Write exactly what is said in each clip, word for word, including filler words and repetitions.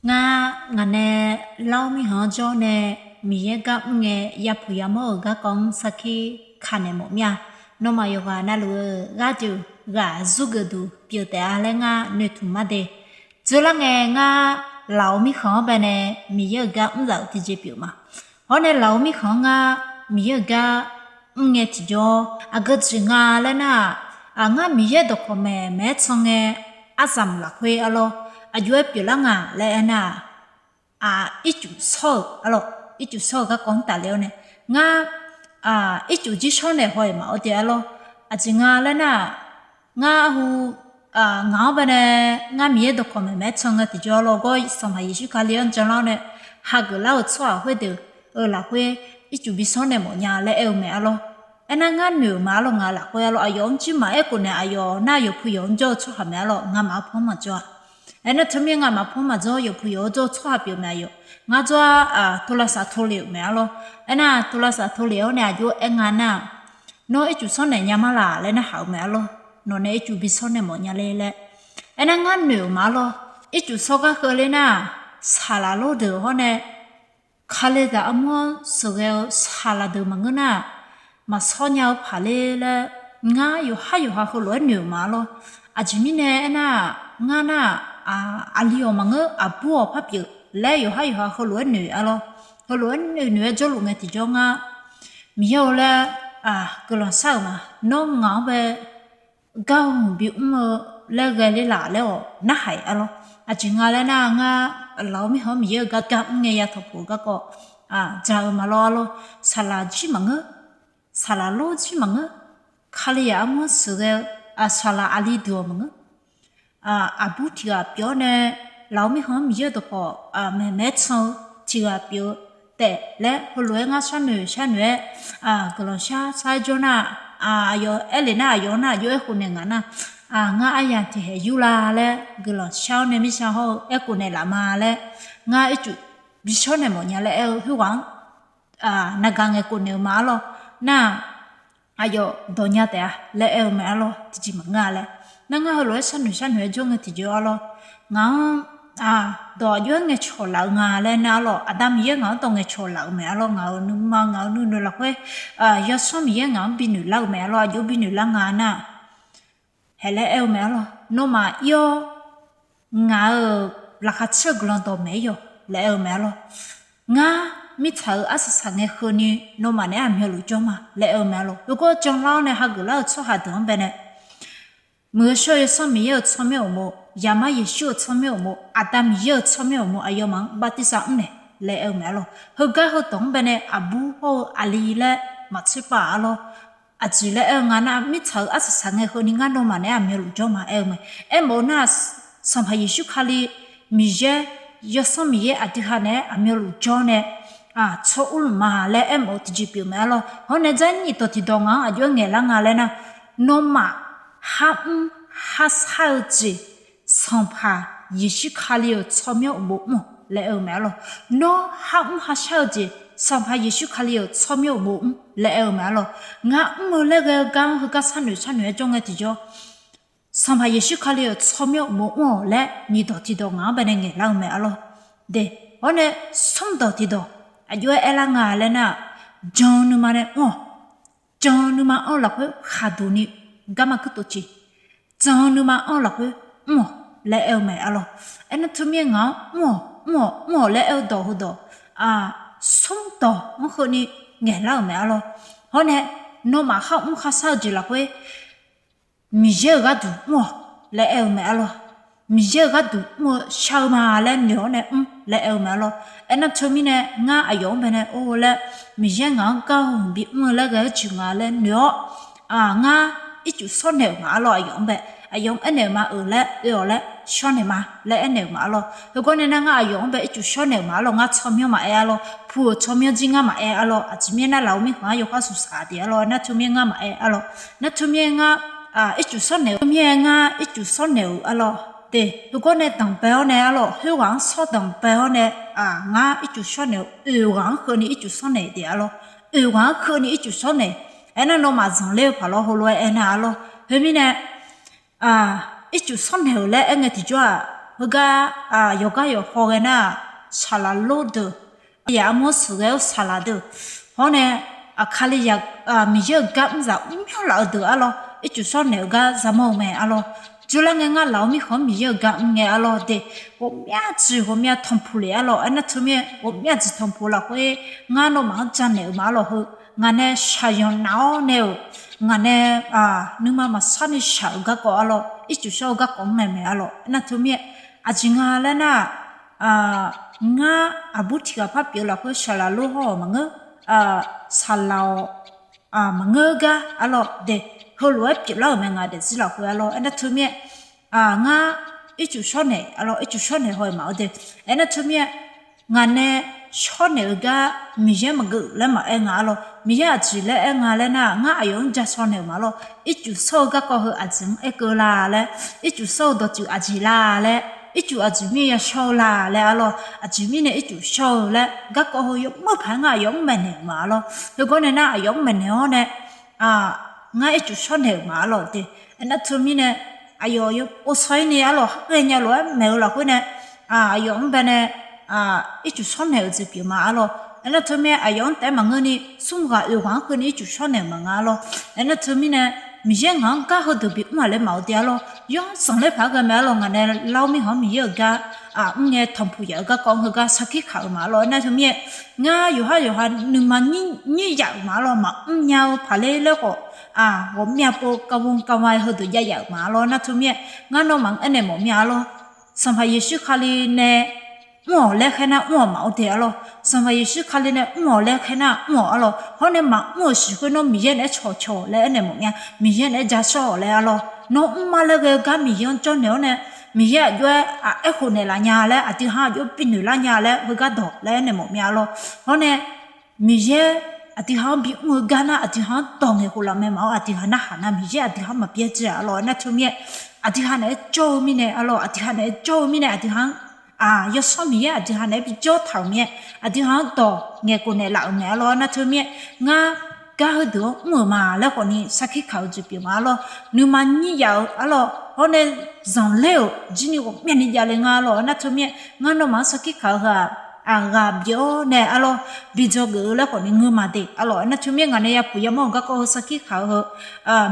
Ngar ngaq nae Lar-awr mirkhanq-anr jawr nae Miqyaer gar mr ngae yapuq yamawr-euq garkawv-anr sarkir kanaeq mawf mir-a. Nawmaf yawqghaq navluf-eu gharduq ghaq zurgeuf duq pyeuf taef-a laer ngar noeqtmq mar de. Dzeurlar ngae ngar Lafov mirkhanq-anr baenae Miqyaer-euq gar mr zaf-euq tiqjeq pyeuf ma. Hawr nae Lafov mirkhanq-anr ngar Miqyaer-euq gar mr ngae tiqjawr aqgeu jeq nga laer nar-aq, ngar Miqyaer dawqkawq maeq maeq-aer can ngae arzamq lafkhoer arlawr, aqjox-aer pyeuflar nga laer aernar-aq, ircuf shawr-euq arlawr, ircuf shawr-euq garkawv-anr tafler-awr nae, ngar ircuf jir shawr naeq haw-iq maqawr de arlawr. Aqjeq nga laer nar-aq, ngar hu ngaq-anr baenae ngar Miqyaer dawqkawq maeq maeq-aer can ngae tiqjawr arlawr, gawr Sanqpaq Yeqsur Kali-anr janlar-awr nae hageuf lar-euq tsawrhaq khoerdeuq-euq lafkhoer ircuf bi shawr naeq mawf nya laer aer-eu mae arlawr. Aernar ngar noeq-euq ma arlawr, ngaq lafkhoer arlawr, aqyawf-anr jir maqaer khof naeq aqyawf nar yawqpu yawq-anr jawr-eu tsawrhaq mae arlawr, ngaq maqpar maqjawr-a. Aernar teumirnae ngaq maqpar maqjawr-awr yawqpu yawq-anr jawr-eu tsawrhaq pyeuf mae aqyawf. Ngar jawr-ar, tov lavsav tov lef-euq mae arlawr. Aernar tov lavsav tov lef-awr nae aqjox-aer aer nga nar-aq, nawr ircuf shawr naeq nya mar laq laer narhaq-eu mae arlawr. Nawq nae ircuf bi shawr naeq mawf nya le laer. Aernar ngar noeq-euq ma arlawr, ircuf shawr gar keuvler nar-aq, saqlaq lor deuq hawr nae Kalizaq armur-anr sheuqghae-eu saqlaq deuq maqngeur nar-aq, maqshawr nya-eu paq ler laer, ngar yawqhar yawqha heulof-aer noeq-euq ma arlawr. Aqjeq mirnae aernar-aq, ngar nar-aq, aqli-awq maqngeur, aqbur-awq par pyeuf laer yawqhar yawqha heulof-aer noeq arlawr. Heulof-aer noeq noeq-aer jawrluf ngae tiqjawr ngar, Miqyaer-eu laer guiqlanq shar-euq ma. Nawr ngaq-anr bae gar hmq bi mr-eu laer ghae ler laf laer-awq narhaq-iq arlawr. Aqjeq nga laer nar-aq, ngar Lafov mirkhanq-anr Miqyaer-euq gar gar mr ngae ya tanqpuq-eu garkawv ja-eu ma lawr arlawr. Saqlaq jir maqngeur, saqlaq lor jir maqngeur, Kalizaq armur-anr sheuqghae-eu saqlaq aqli deuq-awq maqngeur. Aqbur tiq ghaq pyeuf-awr nae, Lafov mirkhanq-anr Miqyaer-euq dawqkawq maeq maeq-aer can-eu tiq ghaq pyeuf-eu taef laer heulof-aer ngar sharnoeq sharnoeq-aer guiqlanq shar shar-aer jawr nar-aq, aqyawf aer lef nar aqyawf nar aqjox-aer khof naeq ngaq nar, ngar aryamq tiqhaeq yurlar laer guiqlanq shar-awr nae mirtsaq hawr-eu aerkhof naeqlaf ma laer, ngar ircuf bi shawr naeq mawf nya laer aer-eu khoerghaq-anr naqgaq ngaeqkhof naeq-eu ma arlawr. Nar-aq, aqyawf dawq nya taef-a laer aer-eu mae arlawr, tiqjeq maqngeur-a laer. Nar ngar heulof-aer sharnoeq sharnoeq-aer jawr ngae tiqjawr arlawr, ngaq-anr dawq aqjox-aer ngaeqcawq laf-eu nga laer nar arlawr, Aqda Miqyaer ngaq-anr dawq ngaeqcawq laf-euq mae arlawr, ngaq-euq nuima ngaq-euq nuinoeq lafkhoer Yawsanr Miqyaer ngaq-anr bi noeq lar-eu mae arlawr, aqjox bi noeq lar nga nar-aq, haeq laer aer-eu mae arlawr, nawmaf ir-awr ngaq-euq laqkhaq caer-eu guiqlanq dawqmaeq-ir yawq laer aer-eu mae arlawr. Ngar mirtsaq-euq arsaq saq ngae heuni nawmaf naeq-aer aqmyanluf jawr ma laer aer-eu mae arlawr. Heugar janlar-awr nae hageuf lar-euq tsawrhaq deuq-anr baenae, Muiq-eu shawr-eu Yawsanr Miqyaer-euq tsawrmyanr uqmov, Yaqmar Yeqsur-euq tsawrmyanr uqmov, Aqda Miqyaer-euq tsawrmyanr uqmov aqyawfmaf-anr bartirsaq mrnaeq laer aer-eu mae arlawr. Heugar heudawq-anr baenae aqbur hawr-eu aqli laer maqtser pav arlawr. Aqjeq laer aer-eu nga nar, mirtsaq-euq arsaq saq ngae heuni ngar nawmaf naeq-aer aqmyanluf jawr ma aer-eu mae. Aermawf-eu nar, Sanqpaq Yeqsur Kali Miqyaer, Yawsanr Miqyaer aqdui ha naeq-aer aqmyanluf jawr nae tsawr urluf ma laer aermawf-eu tiqjeq pyeuf mae arlawr. Hawr nae dzarnyiq dawq tiqdawq ngaq-anr aqjox-aer ngaeqlar nga laer nar, nawmaf kharmr kharshar-eu jeq Sanqpaq Yeqsur Kali-euq tsawrmyanr uqmov mr-awq laer aer-eu mae arlawr. Nawr kharmr kharshar-eu jeq Sanqpaq Yeqsur Kali-euq tsawrmyanr uqmov mr laer aer-eu mae arlawr. Ngar mr-eu laer ghae-eu gar-anr heugar sharnoeq sharnoeq-aer jawr ngae tiqjawr, Sanqpaq Yeqsur Kali-euq tsawrmyanr uqmov mr-awq laer nyiq dawq tiqdawq ngaq-anr baenae ngaeqlar-eu mae arlawr. De, hawr nae smr dawq tiqdawq aqjox-aer aerlar nga laer nar-aq, jan-eu nuima nae mr-awq. Jan-eu nuima anr-eu lafkhoer khaqduq ni garma kuirtof ceq. Jan-eu nuima anr-eu lafkhoer mr-awq laer aer-eu mae arlawr. Aernar teumirnae ngaq-anr mr-awq mr-awq mr-awq laer aer-eu dawq heudawq, smr dawq-anr heuni ngaeqlar-euq mae arlawr. Hawr nae nawmaf kharmr kharshar-eu jeq lafkhoer Miqyaer-euq gharduq mr-awq laer aer-eu mae arlawr. Miqyaer-euq gharduq mr-eu shar-eu ma laer noeq-awr nae mr laer aer-eu mae arlawr. Aernar teumirnae ngar aqyawf-anr baenae or laer, Miqyaer ngaq-anr gar-eu hmq bi mr-eu laer ghae-aer jeq nga laer noeq-awr, ngar ircuf shawr naeq-euq ma arlawr. Aqyawf-anr bae, aqyawf-anr aernaeq-euq ma-euq laer oe-awq laer shawr naeq ma laer aernaeq-euq ma arlawr. Heugar nae nar ngar aqyawf-anr bae ircuf shawr naeq-euq ma arlawr. Ngar tsawrmyanr maqaer arlawr. Pu-euq tsawrmyanr jir ngar maqaer arlawr. Aqjeq mirnae nar lafov mirkhanq-anr yawkhav smq saq-a de arlawr. Aernar teumirnae ngar maqaer arlawr. Nar teumirnae ngar ircuf shawr naeq-eu, teumirnae ngar ircuf shawr naeq-euq arlawr. De, heugar nae danqbae-awr nae arlawr, khoerghaq-anr shawr danqbae-awr nae, ngar ircuf shawr naeq-eu, oeq ghaq-anr heuni ircuf shawr naeq de arlawr. Oeq ghaq-anr heuni ircuf shawr naeq. Aernar nawmaf zanqler-eu paq lawr heulof-aer aernar arlawr. Khoermirnae ircuf shawr naeq-euq laer aer ngae tiqjawr-aq, Heugar yawqgar yawqhaw ghae nar-aq, saqlaq lor deuq, aqyawf armawr sheuqghae-eu saqlaq deuq, hawr nae, Kalizaq, Miqyaer-euq gar mr zaq mrmyanr laf-eu deuq arlawr, ircuf shawr naeq-eu gar zaqmawr-eu mae arlawr. Jawrlar ngae ngar laf-eu mirkhanq-anr Miqyaer-euq gar mr ngae arlawr de, ghawqmya jeq ghawqmya tanqpuq lef arlawr. Aernar teumirnae ghawqmya jeq tanqpuq lafkhoer ngar nawmaf-anr janaeq-euq ma arlawr heu, ngaq nae shaqyanq naf-awr nae-euq, ngaq nae nuima maqsar ni shaq-euq garkawv arlawr, ircuf shawr-eu garkawv mr mae mae arlawr. Aernar teumirnae aqjeq nga laer nar-aq, ngar aqbur tiq ghaq par pyeuf-eu lafkhoer saqlaq lor hawr-awq maqngeur, saqlaq-awq maqngeur gar arlawr de, heulof-aer pyeuflar-euq mae ngaq daefzir lafkhoer arlawr. Aernar teumirnae ngar ircuf shawr naeq arlawr, ircuf shawr naeq haw-eu maqaer de. Aernar teumirnae ngaq nae shawr naeq-eu gar Miqyaer maqgeuf laer maqaer nga arlawr. Miqyaer aqjeq laer aer nga laer nar-aq, ngar aqyawf-anr ja shaw naeq-euq ma arlawr. Ircuf shawr-eu garkawv heu aqjeq-anr aer keuv la laer, ircuf shawr-eu dawqtsuif aqjeq la laer, ircuf aqjeq mir ya shawr-eu la laer arlawr. Aqjeq mirnae ircuf shawr-eu laer garkawv heu yawmawr paq-aer ngar aqyawf-anr maeqnaeq-euq ma arlawr. Heugawr nae nar aqyawf-anr maeqnaeq-awr nae ngar ircuf shawr naeq-euq ma arlawr de. Aernar teumirnae aqyawf yawpov shaw-ir ni arlawr, haqghae nya lof-aer maeq-eu lafkhoer nae aqyawf-anr bae nae ircuf shawr naeq-euq jeq pyeuf ma arlawr. Aernar teumirnae aqyawf-anr taef-aer maqngeur ni, smr ghaq oeq ghaq-anr keuvni ircuf shawr naeq-euq ma nga arlawr. Aernar teumirnae Miqyaer ngaq-anr gar heudeuq bimr-aq laer maq-eu de arlawr. Yawsanr ler paq-aer ghae mae arlawr. Ngaq nae lar-awr mirkhanq-anr Miqyaer-euq gar mr ngae tanqpuq yaf-eu garkawv-anr heugar sarkir kaq-euq ma arlawr. Aernar teumirnae ngar yawqhar yawqha nuima nyir yaf-euq ma arlawr. Maqmr nya-eu paqler laer khawf, ghawqmya pov kavgho kava heudeuq jav yaf-euq ma arlawr. Aernar teumirnae ngar nawmaf-anr aernaeq mawf mir-a arlawr. Sanqpaq Yeqsur Kali nae mr-awq laer khaer nar mr-awq maqaer de arlawr. Sanqpaq Yeqsur Kali nae mr-awq laer khaer nar mr-awq arlawr. Hawr nae maqmr-euq siq khoer nawr Miqyaer naeq-aer cawqcawq laer aernaeq mawf mir-a. Miqyaer naeq-aer ja shawr-awq laer arlawr. Nawr mrma laer ghae-eu gar Miqyaer-anr jawrnaeq-awr nae, Miqyaer aqjox-aer aerkhof naeqlaf nya laer, aqdui ha-anr aqjox binoeq lar nya laer heugar dawq laer aernaeq mawf mir-a arlawr. Hawr nae Miqyaer aqdui ha-anr bimr-eu gar nar aqdui ha-anr dawq ngaeqkhof laf mae maqaer, aqdui ha narhaq nar Miqyaer aqdui ha-anr maqbyaerdzae arlawr. Aernar teumirnae aqdui ha naeq-aer jawr-eu mirnae arlawr, aqdui ha naeq-aer jawr-eu mirnae aqdui ha-anr yawsanr Miqyaer aqdui ha naeq-aer bijawr taq-euq mirnae, aqdui ha-anr dawq ngaeqkhof naeqlaf-euq mae arlawr. Aernar teumirnae ngar gar heudeuq-anr mr-euq ma laer khawfni sarkir kaq-eu jeq pyeuf ma arlawr. Nuima nyir yaf-eu arlawr, hawr nae zanqler-euq jir ni ghawqmyani javle nga arlawr. Aernar teumirnae ngar nawmaf-anr sarkir kaq-eu heu-aq, aqghaq bif-awr nae arlawr, bi dzawgeuf-eu laer khawfni ngeur ma de arlawr. Aernar teumirnae ngaq nae yapuq yamawr-euq garkawv heu sarkir kaq-eu heu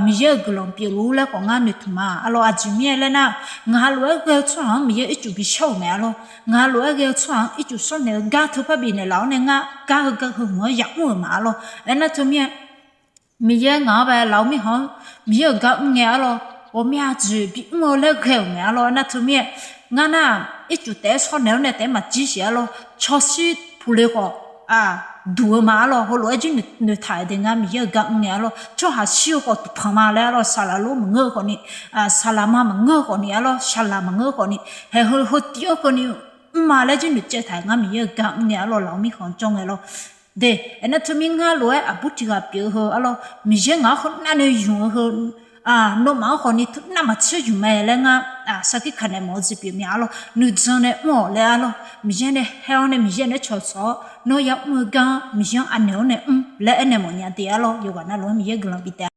Miqyaer-euq guiqlanq pyeufluf-ur laer khawf ngar noeqtmq ma arlawr. Aqjeq mirnae laer nar, ngaq lof-aer ghae-eu tsawrhaq-anr Miqyaer ircuf bi shawr-euq mae arlawr. Ngaq lof-aer ghae-eu tsawrhaq-anr ircuf shawr naeq-eu gar teu par bifnaeq laf-awr nae ngar gar heu gar heu hmq-anr yamr-euq ma arlawr. Aernar teumirnae Miqyaer ngaq-anr bae laf-eu mirkhanq-anr Miqyaer-euq gar mr ngae arlawr, ghawqmya jeq bimr-eu laer ghae-euq mae arlawr. Aernar teumirnae ngar nar-aq ircuf taef-aer shawr naeq-awr nae taef-aer maqjir siq arlawr. Tsawrshir puqle khawf duq-eu ma arlawr. Heulof-aer jir noeqtaq-euq de ngar Miqyaer-euq gar mr ngae arlawr. Tsawrhaq shir-eu khawf duqpanq ma laer arlawr. Saqlaq lor maqngeur-eu khawfni, saqlaq ma maqngeur-eu khawfni arlawr, saqlaq maqngeur-eu khawfni, haeq heu heu tiv-anr keuvni mrma laer jir noeqtsaev taq-euq ngar Miqyaer-euq gar mr ngae arlawr, laf-eu mirkhanq jawr ngae lawr. De, aernar teumirnae ngar lof-aer aqbur tiq ghaq pyeuf-eu heu arlawr, Miqyaer ngaq-anr heu navni ymq-eu heu, nawmaf-anr khawfni teunav maqtser ymq mae laer ngar sarkir kaq naeq mawf-eu jeq pyeuf mae arlawr. Nuijan nae mr-awq laer arlawr, Miqyaer nae haer-awr nae Miqyaer naeq-aer cawqcawq-awr nawr yamr-eu gar-anr Miqyaer-anr anaeq-awr nae mr laer aernaeq mawfnya de arlawr. Yawqghaq navluf-anr Miqyaer guiqlanq bif taef-a.